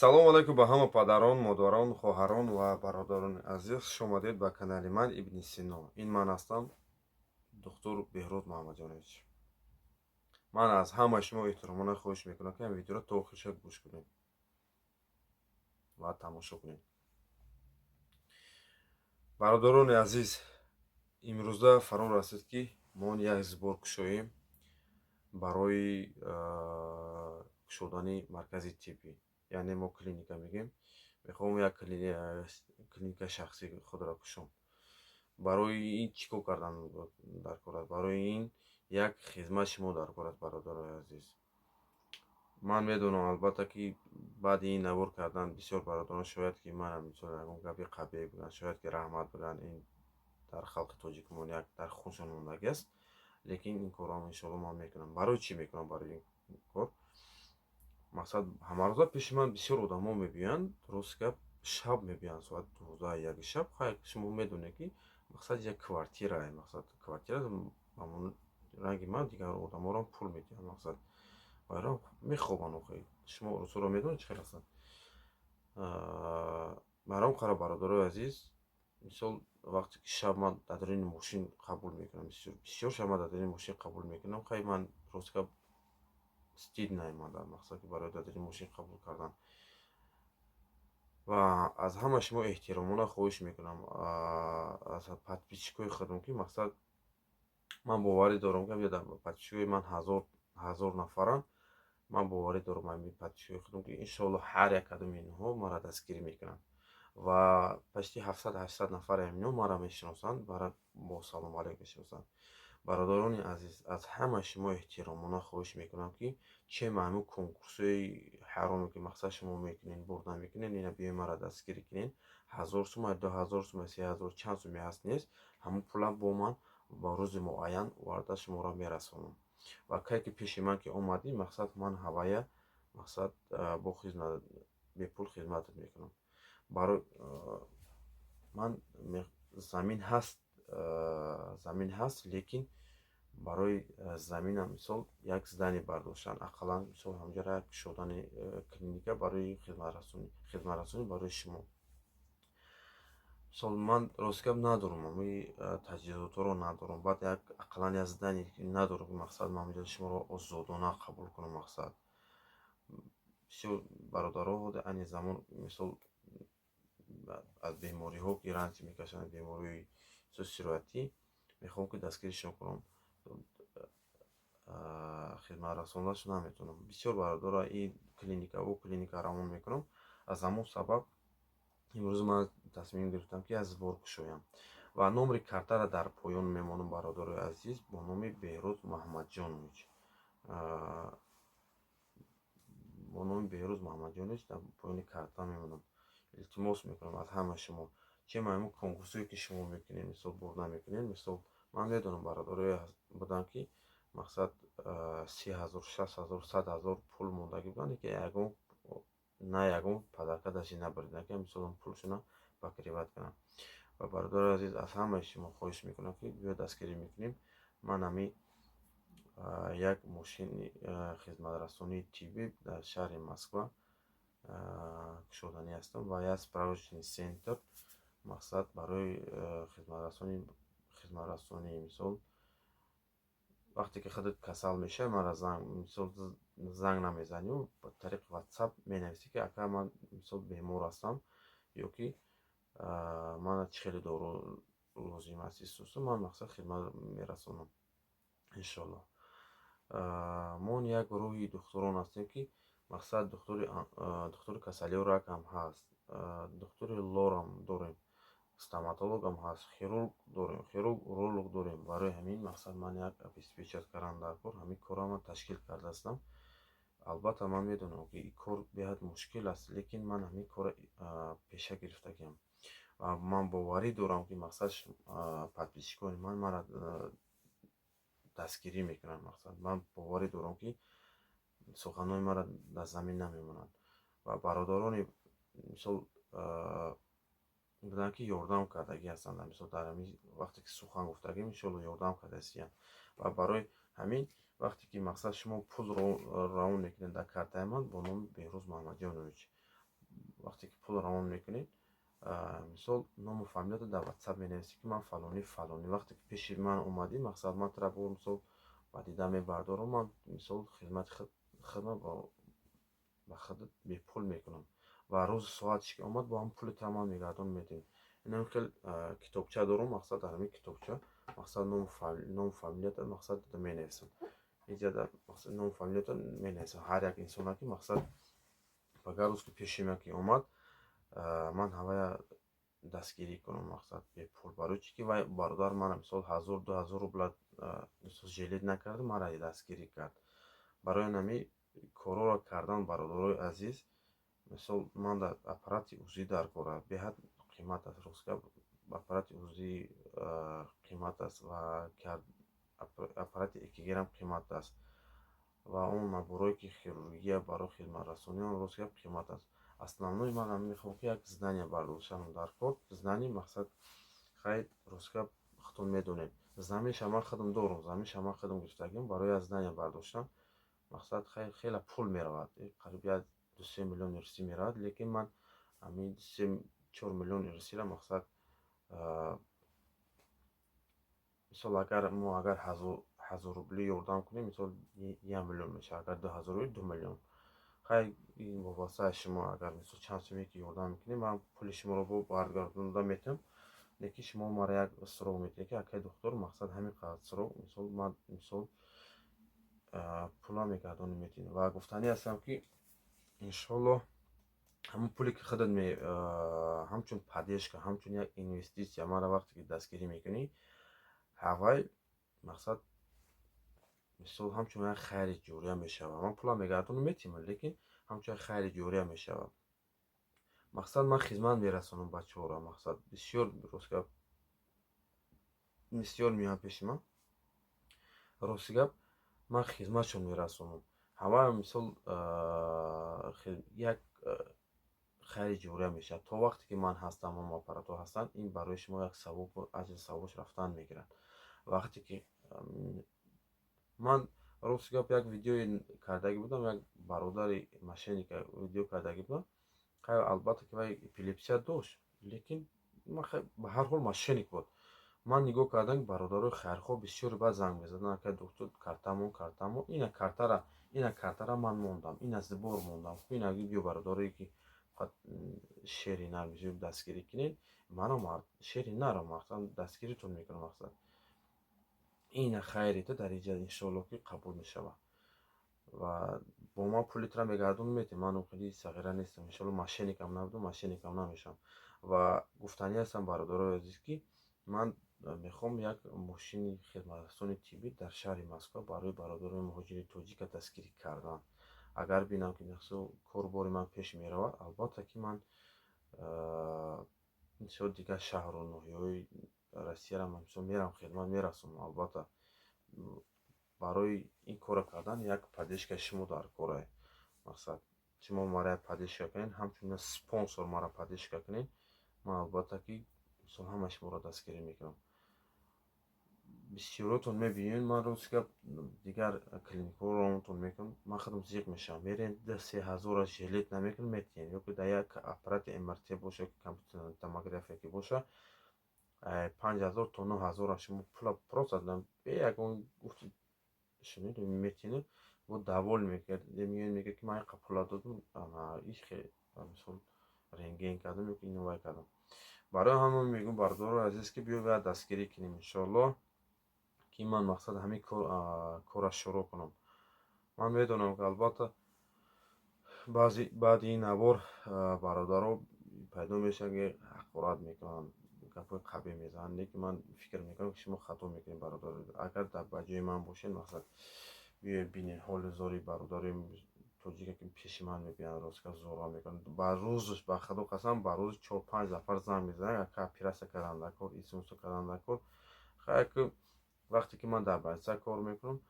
Салому алайкум ба ҳама падарон, модарон, хоҳарон ва бародарони азиз. Хуш омадед ба канали ман, Ибни Сино. Ин ман ҳастам, духтур Беҳрӯз Муҳаммадҷонович. Ман аз ҳамаи шумо эҳтиромона хоҳиш мекунам, ки ин видеоро то охириша гӯш кунед ва тамошо кунед. Бародарони азиз, имрӯза фаро расид, ки мо як сбор кушоем барои кушодани маркази тиббӣ, яъне мо клиника мегӯем. Мехоҳам як клиникаи шахсии худро кушом. Барои ин чӣ кор кардан дар кор аст? Барои ин як хизмат шумо дар кор аст, бародарони азиз. Ман медонам, албатта, ки баъди ин навор кардан бисёр бародарон шояд ки манам, мисол, ягон гапи қабеҳ бигӯянд, шояд ки раҳмат бигӯянд. Ин дар халқи тоҷикмон як дар хуншон мондагӣ аст, лекин ин корро иншоалло ман мекунам. Барои чӣ мекунам? Барои ин кор, мақсад, ҳамарӯза пеши ман бисёр одамо мебиёянд. Рост гап, шаб мебиёянд, соати 12, 1 шаб. Хайр, шумо медонед, ки мақсад як квартирае, мақсад, квартира ранги ман дигар одаморам пул медиҳанд, мақсад, вайрон мехобанд. Охи шумо русоро медонед, чӣ хел ҳастанд. Баром қара, бародарои азиз, мисол, вақте ки шаб ман дар даруни мошин қабул мекунам, бисёр шаб ман дар даруни мошин қабул мекунам. Хай, ман, рост гап, стыдно омада, мақсад, ки барои дар даруни мошин қабул кардан. Ва аз ҳама шумо эҳтиромона хоҳиш мекунам, аз подписчикои худам, ки, мақсад, ман боварӣ дорам, ки подписчикои ман ҳазор нафаранд. Ман боварӣ дорам ҳамин подписчикои худам, ки иншоалло ҳар як кадоми инҳо маро дастгирӣ мекунанд ва почти 700, 800 нафари ҳаминҳо маро мешиносанд, маро бо салому алейк мешиносанд. Бародарони азиз, аз ҳама шумо эҳтиромона хоҳиш мекунам, ки че ҳамин конкурсҳои ҳароме, ки, мақсад, шумо мекунед, бурда мекунед, ина биёед, маро дастгирӣ кунед. 1000 сума, 2000 сума, 3000, чанд суме ҳаст, нест, ҳамон пулам бо ман ба рӯзи муайян оварда шуморо мерасонам. Ва кай ки пеши ман ки омадӣ, мақсад, ман ҳавая, мақсад, бо хизмат, бепул хизматат мекунам. Барои ман замин ҳаст, замин ҳаст, лекин барои заминам, мисол, як здание бардоштан, ақаллан, мисол, ҳамҷара як кушодани клиника барои хизматрасонӣ барои шумо. Мисол, ман, рост гап, надорам ҳамаи таҷҳизотҳоро, надорам. Баъд як ақаллан як здание надорам, ки, мақсад, ман ҳамҷа шуморо озодона қабул кунам. Мақсад, бисёр бародаро айни замон, мисол, аз бемориҳо ки ранҷ мекашанд, бемориҳои сироятӣ, мехоҳам ки дастгиришон кунам, хизматрасондаашон наметавонам. Бисёр бародаро ин клиника, ӯ клиника равон мекунам. Аз ҳамон сабаб имрӯз ман тасмим гирифтам, ки як сбор кушоям ва номери картаро дар поён мемонам, бародарои азиз, бо номи Беҳрӯз Муҳаммадҷонович, бо номи Беҳрӯз Муҳаммадҷонович дар поёни карта мемонам. Илтимос мекунам аз ҳама шумо, че ҳамин конкурсҳое, ки шумо мекунед, мисол, бурда мекунед. Мисол, ман медонам, бародарое буданд, ки, мақсад, 30 000, 60 000, 100 000 пул мондагӣ буданд, ки ягон на ягон подарка дашти набурданд, ки, мисол, пулшона покрывать кунанд. Ва, бародари азиз, аз ҳамаи шумо хоҳиш мекунам, ки биё, дастгирӣ мекунем. Ман ҳамин як мошини хизматрасонии тиббӣ дар шаҳри Москва кушоданӣ ҳастам ва як справочный центр, мақсад, барои хизматрасонӣ. Мисол, вақте ки худат касал мешавӣ, мара занг, мисол, занг намезанӣ, ба тариқи Ватсап менависӣ, ки ака, ман, мисол, бемор ҳастам ё ки мана чӣ хеле дору лозим аст истусу ман, мақсад, хидмат мерасонам, иншоалло. Мо як гурӯҳи духтурон ҳастем, ки, мақсад, духтури касалиҳои ракам ҳаст, духтури лорам дорем, стоматологам ҳаст, хирург дорем, хирург уролог дорем. Барои ҳамин, мақсад, ман як обеспечить кардан дар кор, ҳамин корро ман ташкил кардаастам. Албатта, ман медонам, ки ин кор беҳад мушкил аст, лекин ман ҳамин корро пеша гирифтагиам ва ман боварӣ дорам, ки, мақсад, подписчикони ман маро дастгирӣ мекунанд. Мақсад, ман боварӣ дорам, ки суханҳои маро дар замин намемонанд. Ва бародарони, мисол, буданд, ки ёрдам кардагӣ ҳастанд. Мисол, дар ҳамин вақте ки сухан гуфтагим, иншоалло, ёрдам кардаистиянд. Ва барои ҳамин, вақте ки, мақсад, шумо пул равон мекунед дар картаи ман бо номи Беҳрӯз Муҳаммадҷонович. Вақте ки пул равон мекунед, мисол, ному фамилиятро дар WhatsApp менависӣ, ки ман фалонӣ, фалонӣ. Вақте ки пеши ман омадӣ, мақсад, ман тура бо, мисол, ба дида мебардорам. Ман, мисол, хизмати худро ба худат бепул мекунам ва рӯзи соатиш ки омад, бо ҳам пули тура ман мегардонам, медиҳем. Инам хел китобча дорам. Мақсад, дар ҳамин китобча, мақсад, ному фамилията, мақсад, менависам. Иҷада, мақсад, ному фамилията менависам ҳар як инсона, ки, мақсад, агар рӯз ки пеши ман ки омад, ман ҳавая дастгирӣ кунам, мақсад, бепул. Барои чӣ ки вай бародар мана, мисол, 1000, 2000 рубла, мисол, жалеть накард, мара дастгирӣ кард. Барои ҳами корҳоро кардан, бародарои азиз, мисол, ман дар аппарати УЗИ дар кора беҳад қимат аст. Рост гап, аппарати УЗИ қимат аст ва аппарати ЭКГ-рам қимат аст ва он наборое ки хирургия барои хизматрасонӣ, он, рост гап, қимат аст. Основной, ман мехоҳам, ки як здание бардоштам дар кор. Здание, мақсад, хай, рост гап, худтон медонед, замиша ман худам дорам, замиша ман худам гирифтагиам. Барои як здание бардоштан, мақсад, хай, хеле пул меравад, қариб як 2-3 миллион русӣ меравад. Лекин ман ҳамин 3-4 миллион русиро, мақсад, мисол, агар мо агар 1000 рубли ёрдам кунем, мисол, 1 миллион мешавад, агар 2000 рубли, 2 миллион. Хай, ин вобаста аз шумо. Агар, мисол, чанд суме ки ёрдам мекунем, ман пули шуморо бо баргардонда метавам. Лекин шумо мара як срок медиҳед, ки акай духтур, мақсад, ҳамин қадр срок, мисол, ман, мисол, пула мегардонем, метиҳем. Ва гуфтанӣ ҳастам, ки иншоллоҳ, ҳамон пуле ки худат ҳамчун поддержка, ҳамчун як инвеститсия мара вақте ки дастгирӣ мекунӣ, ҳавай, мақсад, мисол, ҳамчун як хайри ҷория мешавад. Ман пулам мегардонам, метиҳам, лекин ҳамчун як хайри ҷория мешавад. Мақсад, ман хизмат мерасонам бачаҳоро. Мақсад, бисёр, рост гап, бисёр меоянд пеши ман. Рости гап, ман хизматшон мерасонам. Ҳама, мисол, як хайри ҷория мешавад. То вақте ки ман ҳастам, ҳам аппаратҳо ҳастанд, ин барои шумо як савобу аҷри савобаш рафтан мегирад. Вақте ки ман, рости гап, як видеое кардагӣ будам, як бародари мошенника видео кардагӣ будам. Албатта ки вай эпилепсия дошт, лекин ба ҳар ҳол мошенник буд. Ман нигоҳ кардам, ки бародарои хайрхоҳ бисёре баъд занг мезаданд: «Акай доктор, картамон, картамон». Ина картара ман мондам, ина сбор мондам. Ина видео, бародарое ки фақат шери нар бисёр дастгирӣ кунед маро, шери наро, мақсад, дастгиритон мекунам. Мақсад, ина хайрита дар инҷа, иншоалло, ки қабул мешавад ва бо ман пулитра мегардонам, метем. Ман хеле сағира нестам, иншоалло, мошенникам набудам, мошенникам намешавам. Ва гуфтанӣ ҳастам, бародарои азиз, ки ман мехоҳам як мошини хизматрасони тиббӣ дар шаҳри Москва барои бародарони муҳоҷири тоҷика дастгирӣ кардан. Агар бинам, ки корубори ман пеш меравад, албатта ки ман, мисол, дигар шаҳру ноҳияҳои Россияро, мисол, мерам, хидмат мерасонам. Албатта, барои ин корро кардан як поддержкаи шумо дар кора. Мақсад, шумо мара як поддержка кунед, ҳамчун спонсор мара поддержка кунед, ман, албатта ки, мисол, ҳамаи шуморо дастгирӣ мекунам. Бисёротон мебинед, ман, рости гап, дигар клиникҳоро равонтон мекунам, ман худам зиқ мешавам. Мерем, 2-3 ҳазора жалеть намекунам, метиҳем. Ё ки дар як аппарати МРТ боша, ки компютерная томография ки боша, 5000 то 9000-а шумо пула просто бе ягон гуфти шунид метиҳед, бо доволен мекард. Меояд, мегӯяд, ки ман инқа пула додам, мисол, рентген кардам ё ки ино вай кардам. Барои ҳамон мегӯям, бародарои азиз, ки биё бояд дастгирӣ кунем, иншоаллоҳ, ки ман, мақсад, ҳамин корра шурӯъ кунам. Ман медонам, ки, албатта, баъзи баъди ин навор бародаро пайдо мешаванд, ки ҳақорат мекунанд, гапҳои қабеҳ мезананд. Лекин ман фикр мекунам, ки шумо хато мекунед, бародар. Агар ба ҷои ман бошед, мақсад, биёед, бинед ҳоли зори бародари тоҷика, ки пеши ман мебиёянд, ростгап, зорға мекунанд. Ба рӯзш, ба Худо қасам, ба рӯзи чор-панҷ нафар занг мезананд: «Ака, оператсия кардан дар кор, исмусо кардан дар кор». Хайр, вақте ки ман дар больница кор мекунам,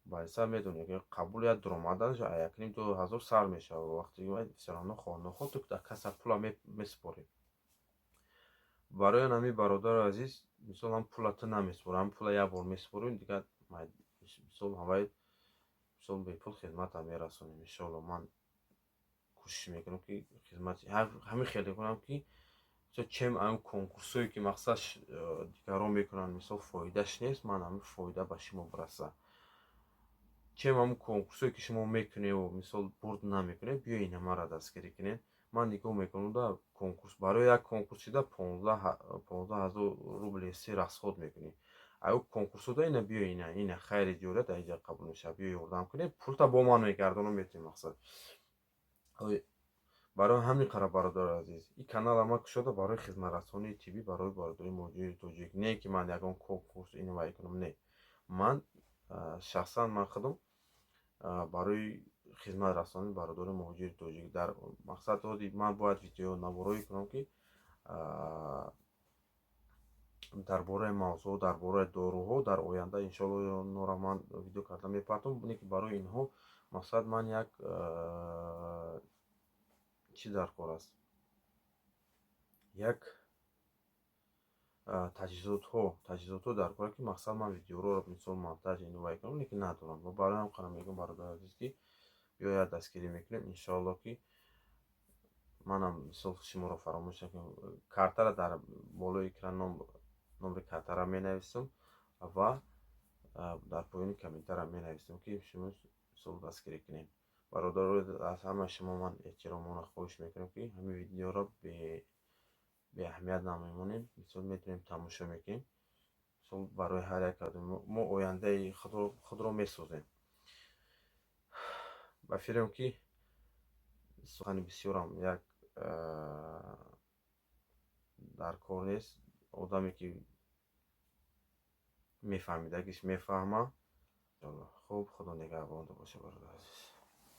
больница медонед, ки қабул як дуромаданаш 1,5-2 ҳазор сар мешавад. Вақте всё равно, хоҳ нохоҳ, ту дар касса пула месупорӣ. Барои ҳамин, бародари азиз, мисол, ҳам пула ту намесупорӣ, ҳам пула як бор месупорӣ, дигар, мисол, ҳавай, мисол, бепул хизматам мерасонем. Иншоалло, ман кӯшиш. Кӯшиш мекунам, ки хизмати ҳамин хеле кунам, ки чем ҳамин конкурсҳое, ки мақсад дигарон мекунанд, мисол, фоидаш нест, ман ҳамин фоида ба шумо бираса. Чем ҳамин конкурсҳое, ки шумо мекуневу, мисол, бурд намекунед, биё инамаро дастгирӣ кунед. Ман нигоҳ мекунам да конкурс, барои як конкурс шида 15 000 рубли си расход мекунӣ. Аю конкурсҳо ина биё, ина хайри ҷория дар инҷа қабул мешавад, биё ёрдам кунед, пулта бо ман мегардонам, метавонем. Мақсад, барои ҳамин қара, бародари азиз, ин канала ман кушода барои хизматрасонии тиббӣ барои бародари муҳоҷири тоҷик, не ки ман ягон конкурс ин вай кунам, не. Ман шахсан ман худам барои хизматрасонии бародари муҳоҷири тоҷик дар мақсад оди ман бояд видео наворое кунам, ки дар бораи мавзӯъ, дар бораи доруҳо. Дар оянда, иншоалло, инҳоро ман видео карда мепартом. Не ки барои инҳо, мақсад, ман як чӣ дар кор аст, як таҷҳизотҳо дар кор, ки мақсад, ман видеоро, мисол, монтаж ину вай кунам, лекин надорам. Ва барои ҳам қара мегӯям, бародари азиз, ки биёяд, дастгирӣ мекунем, иншоалло, ки манам, мисол, шуморо фаромӯш накунем. Картара дар болои экран номри картара менависам ва дар поёни комментария менависам, ки шумо, мисол, дастгирӣ кунед. Бародаро, аз ҳамаи шумо ман эҳтиромона хоҳиш мекунам, ки ҳамин видеоро беаҳамият намемонем. Мисол, метавонем, тамошо мекунем. Мисол, барои ҳар як мо ояндаи худро месозем. Ба фикрам, ки сухани бисёрам як дар кор нест. Одаме ки мефаҳмидагиш, мефаҳма. Хуб, Худо нигаҳбонто боша, бародари азиз.